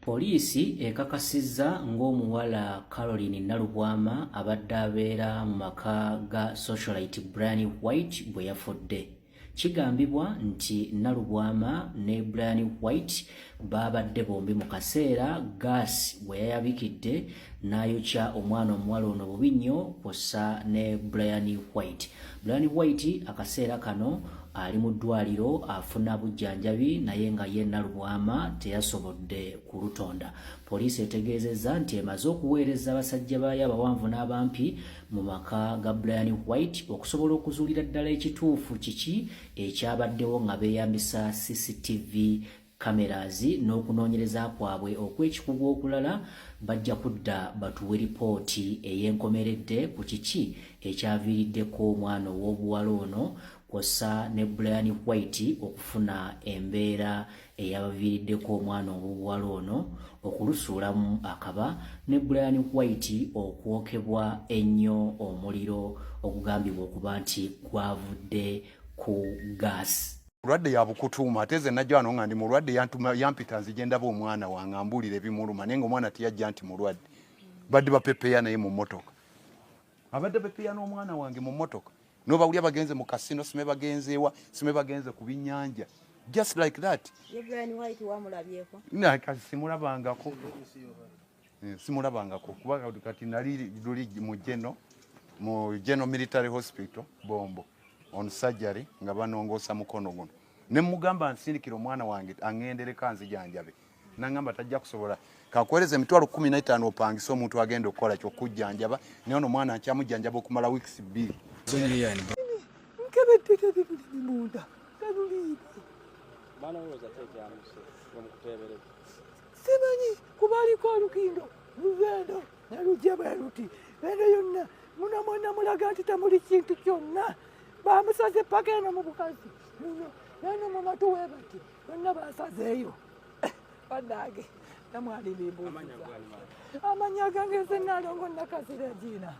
Poliisi ekakasizza ng'omuwala Caroline Nalubwama abadde abeera mu maka ga socialite Brian White bwe yafudde. Kigambibwa nti Nalubwama ne Brian White baabadde bombi mu kaseera gaasi bwe yayabikidde n'ayokya omwana omuwala ono bubi nnyo kw'ossa ne Brian White. Brian White akaseera kano ali mu ddwaliro afuna bujjanjabi naye nga ye Nalubwama teyasobodde kulutonda. Poliisi etegeezezza nti emaze okuweereza abasajja baayo abawanvu n'abampi mu maka ga Brian White okusobola okuzuulira ddala ekituufu kiki ekyabaddewo nga beeyambisa CCTV cameras n'okunoonyereza kwabwe okw'ekikugu okulala bajja kudda batuwe lipooti ey'enkomeredde ku kiki ekyaviiriddeko omwana ow'obuwala ono kw'ossa ne Brian White okufuna embeera eyabaviiriddeko omwana ow'obuwala ono okulusuulamu akaba ne Brian White okwokebwa ennyo omuliro ogugambibwa okuba nti gwavudde ku gaasi. Mulwadde ya bukutuuma ate nze najja wano nga ndi mulwadde, yantuma yampita nzije ndaba omwana wange ambuulire ebimuluma, naye nga omwana teyajja nti mulwadde. Badde bapepeya naye mu mmotoka, abadde pepeya n'omwana wange mu mmotoka, nobawulya bagenze mu kasino, sime bagenze ewa, sime bagenze ku binnyanja, just like that. Kati simulabangako, simulabangako kuba kati nali luli mu geno military hospital Bombo on surgery nga banongoosa mukono guno, ne mugamba nsindikira omwana wange aŋŋendereko anzijanjabe, nangamba tajja kusobola, kakuweereza 150,000 opangise omuntu agenda okukola kyokujjanjaba, naye ono omwana nkyamujjanjaba okumala weeks 2. Nkebedde tebibulimi munda tebuliimu. Simanyi kuba aliko olukindo lugendo nalujja bwe luti eno yonna muno mwena mulaga nti temuli kintu kyonna. Bamusaze paka eno mu bukazi muno eno mu matu we bati bonna basazeeyo. Bannange, namwali bimbuuziza amanya gange, nze Naalongo Nakazira Giina.